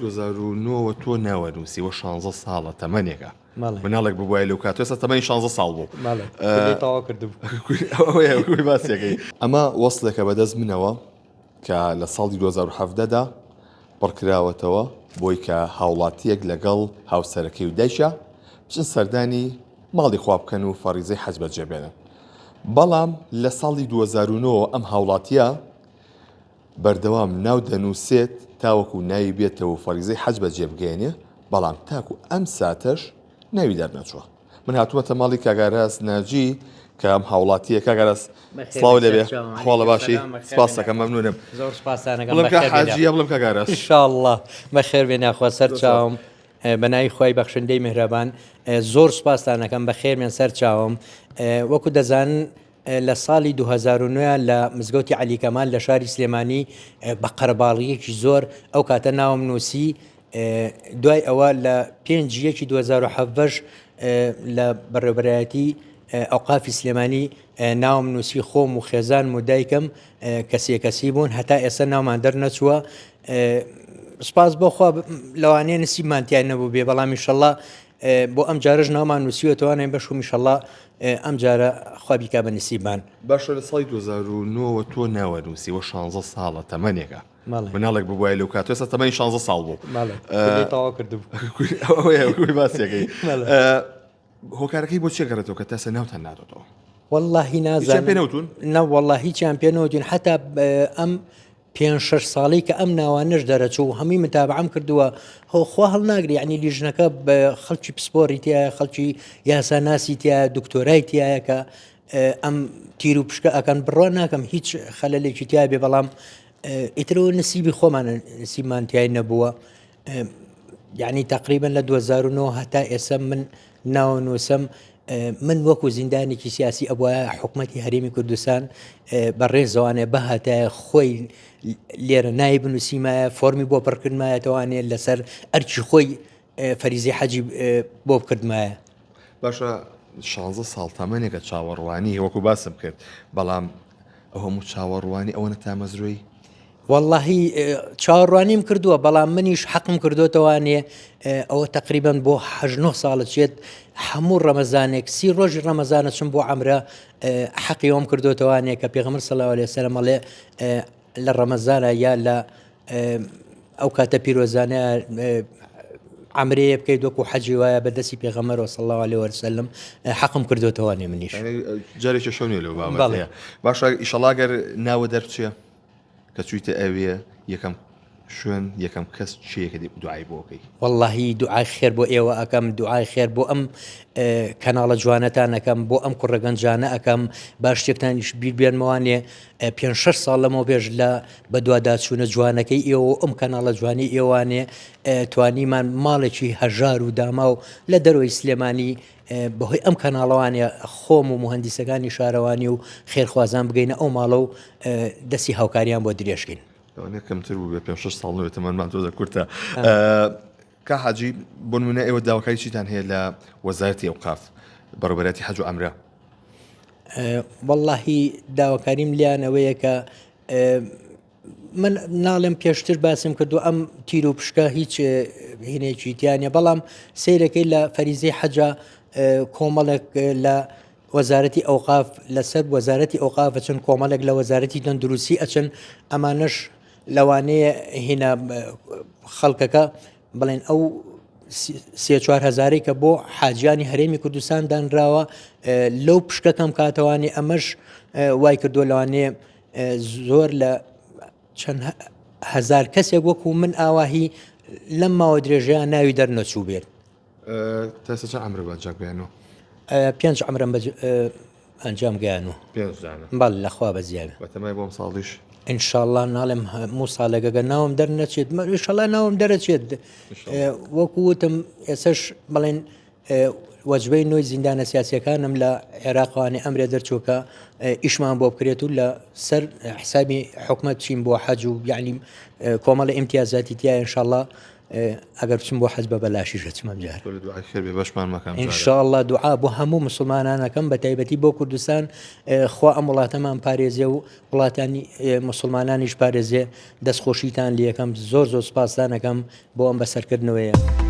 2009 وە تۆ ناوە نووسیوە 16 ساڵە تەمەنێکە مناڵێک ببوایە لەو کاتە ئێستا تەمەنی 16 ساڵ بوو تەواو کردبوو باسیەکەی ئەمە وەسڵێکە بەدەست منەوە کە لە ساڵی 2017 دا پڕکراوەتەوە بۆی کە هاوڵاتیەک لەگەڵ هاوسەرەکەی و دایکیا بچن سەردانی ماڵی خوا بکەن و فەڕیزەی حەج بەجێ بێنن بەڵام لە ساڵی 2009 ئەم هاوڵاتیە بەردەوام ناو دەنووسێت تاوەکو ناوی بێتەوە و فەریزەی حەج بەجێ بگەیەنێ، بەڵام تاکو ئەم ساتەش ناوی دەرنەچووە. من هاتوومەتە ماڵی کاک ئاراس ناجی کە ئەم هاوڵاتییە. کاک ئاراس سڵاو لێبێ، خواڵە باشی؟ سپاست دەکەم، مەمنوونم. زۆر سپاستان ئەکەم. بڵێم کاک حاجی یا بڵێم کاک ئاراس؟ ئینشاڵڵا بەخێر بێن یاخوا سەرچاوم. بە ناوی خوای بەخشندەی میهرەبان زۆر سپاستان ئەکەم بەخێر بێن سەرچاوم. وەکو دەزانن لە ساڵی 2009 لە مزگەوتی عەلی کەمال لە شاری سلێمانی بە قەرەباڵغییەکی زۆر ئەو کاتە ناوم نووسی، دوای ئەوە لە پێنج یەکی 2017 لە بەڕێوەبەرایەتی ئەوقافی سلێمانی ناوم نووسی خۆم و خێزانم و دایکم کە سێ کەسی بوون هەتا ئێستا ناومان دەرنەچووە سپاس بۆ خوا لەوانەیە نسیبمان تیا نەبوو بێ بەڵام ئیشەڵا بۆ ئەم جارەش ناومان نووسیوەتەوانێ بەشکم ئیشەڵا ئەم جارە خوا بیکا بە نسیبمان. باشە لە ساڵی 2009 وە تۆ ناوە نووسیوە شانزە ساڵە تەمەنێکە مناڵێک ببوایە لەو کاتە ئێستا تەمەنی شانزە ساڵ بوو تەواو کردبوو باسیەکەی هۆکارەکەی بۆ چێ گەڕێتەوە کە تاسە ناوتان نادۆتەوە؟ واللهی نازانم پێ نەوتون؟ نە والله هیچیان پێ نەوتین حتا ئەم پێنج شەش ساڵەی کە ئەم ناوانەش دەرەچوو و هەمووی متابعەم کردووە هۆ خوا هەڵناگری یعنی لیژنەکە بە خەڵکی پسپۆری تایە خەڵکی یاساناسی تایە دکتۆرای تایە کە ئەم تیر و پشکە ئەکەن بڕوا ناکەم هیچ خەلەلێکی تیا بێ بەڵام ئیترەوە نسیبی خۆمانە نسیبمان تای نەبووە یعنی تقریبا لە 2009 هەتا ئێستا من ناونووسم من وەکو زیندانێکی سیاسی ئەبوایە حکومەتی هەرێمی کوردستان بە ڕێزەوانێ بهاتایە خۆی لێرە ناوی بنووسیمایە فۆرمی بۆ پڕکردمایەتەوانێ لەسەر ئەرکی خۆی فەریزی حەجی بۆ بکردمایە. باشە شانزە ساڵ تەمەنێکە چاوەڕوانی وەکو باسم کرد بەڵام ئەو هەموو چاوەڕوانی ئەوەنە تامەزرۆی؟ وەڵاهی چاوەڕوانیم کردووە بەڵام منیش حەقم کردوتەوانێ ئەوە تقریبان بۆ هه ساڵە چێت هەموو ڕەمەزانێک سی ڕۆژی ڕەمەزانە چم بۆ ئەمرە حەقی ئەوم کردوتەوانێ کە پێغەمبەر صلی الله علیه وسلم ئەڵێ لە ڕەمەزانە یا لە ئەو کاتە پیرۆزانە عمرەیە بکەیت وەکو حەجی وایە بە دەستی پێغەمبەرەوە صلی الله علیه وسلم حەقم کردوتەوانێ منیش جارێکی شەو نیە لەو بابەتەیە باشە ئیشەڵا گەر ناوە دەرچێ کە چوویتە ئەوێ یەکەم شوێن یەکەم کەس کێیە کە دوعای بۆ ئەکەی؟ وەڵاهی دوعای خێر بۆ ئێوە ئەکەم دوعای خێر بۆ ئەم کەناڵە جوانەتان ئەکەم بۆ ئەم کوڕە گەنجانە ئەکەم با شتێکتانیش بیر بێنمەوانێ پێ شەش ساڵ لەمەوە پێش لە بەدواداچوونە جوانەکەی ئێوە و ئەم کەناڵە جوانی ئێوانێ توانیمان ماڵێکی هەژار و داماو لە دەرەوەی سلێمانی بەهۆی ئەم کەناڵەوانە خۆم و موهەندیسەکانی شارەوانی و خێرخوازان بگەینە ئەو ماڵە و دەستی هاوکاریان بۆ درێژکەین. لەوانەیە کەمتر بوو بێ پێ شەش ساڵ نەبێت تەمەنمان تۆزە کورتە. کا حاجی بۆ نمونە ئێوە داواکاری چیتان هەیە لە وەزارەتی ئەوقاف بەڕێوەبەرایەتی حەج و عەمرە؟ وەڵاهی داواکاریم لیان ئەوەیە کە من ناڵێم پێشتر باسم کردو ئەم تیر و پشکە هیچ هینێکی تیانە بەڵام سیرەکەی لە فەریزەی حەجا کۆمەڵێک لە وەزارەتی ئەوقاف لەسەر وەزارەتی ئەوقاف ئەچن کۆمەڵێک لە وەزارەتی تەندروستی ئەچن ئەمانەش لەوانەیە هینا خەڵکەکە بڵێن ئەو سێ چوار هەزارەی کە بۆ حاجیانی هەرێمی کوردستان دانراوە لەو پشکە کەم کاتەوانی ئەمەش وای کردووە لەوانەیە زۆر لە چەند هەزار کەسێک وەکو من ئاواهی لەم ماوە درێژەیان ناوی دەرنەچوو بێت. تا ئێستا چەند عەمرە بە ئەنجام گەیانوە؟ پێنج عەمرەم بە ئەنجام گەیانوە. پێنج دانە؟ بەڵێ لەخوا بەزیابێ. بەتەمای بۆ ئەمساڵیش؟ ئینشاڵڵا ناڵێم هەموو ساڵێک ئەگەر ناوم دەرنەچێت ئینشاڵڵا ناوم دەرەچێت وەکو وتم ئێسش بڵێن وەجبەی نۆی زیندانە سیاسیەکانم لە عێراقوانی ئەمرێ دەرچوو کە ئیشمان بۆ بکرێت و لە سەر حسابی حکومت چین بۆ حەج و یعنی کۆمەڵی ئیمتیازاتی تیا انشاءاللە. ئەگەر بچم بۆ حەج بە بەلاشیش ئەچم ئەم جارە. ان شاء اللە دوعا بۆ هەموو مسوڵمانان ئەکەم بە تایبەتی بۆ کوردستان خوا ئەم وڵاتەمان پارێزێ و وڵاتانی مسوڵمانانیش پارێزێ دەست خۆشیتان لێکەم زۆر زۆر سپاستان ئەکەم بۆ ئەم بەسەرکردنەوەیە.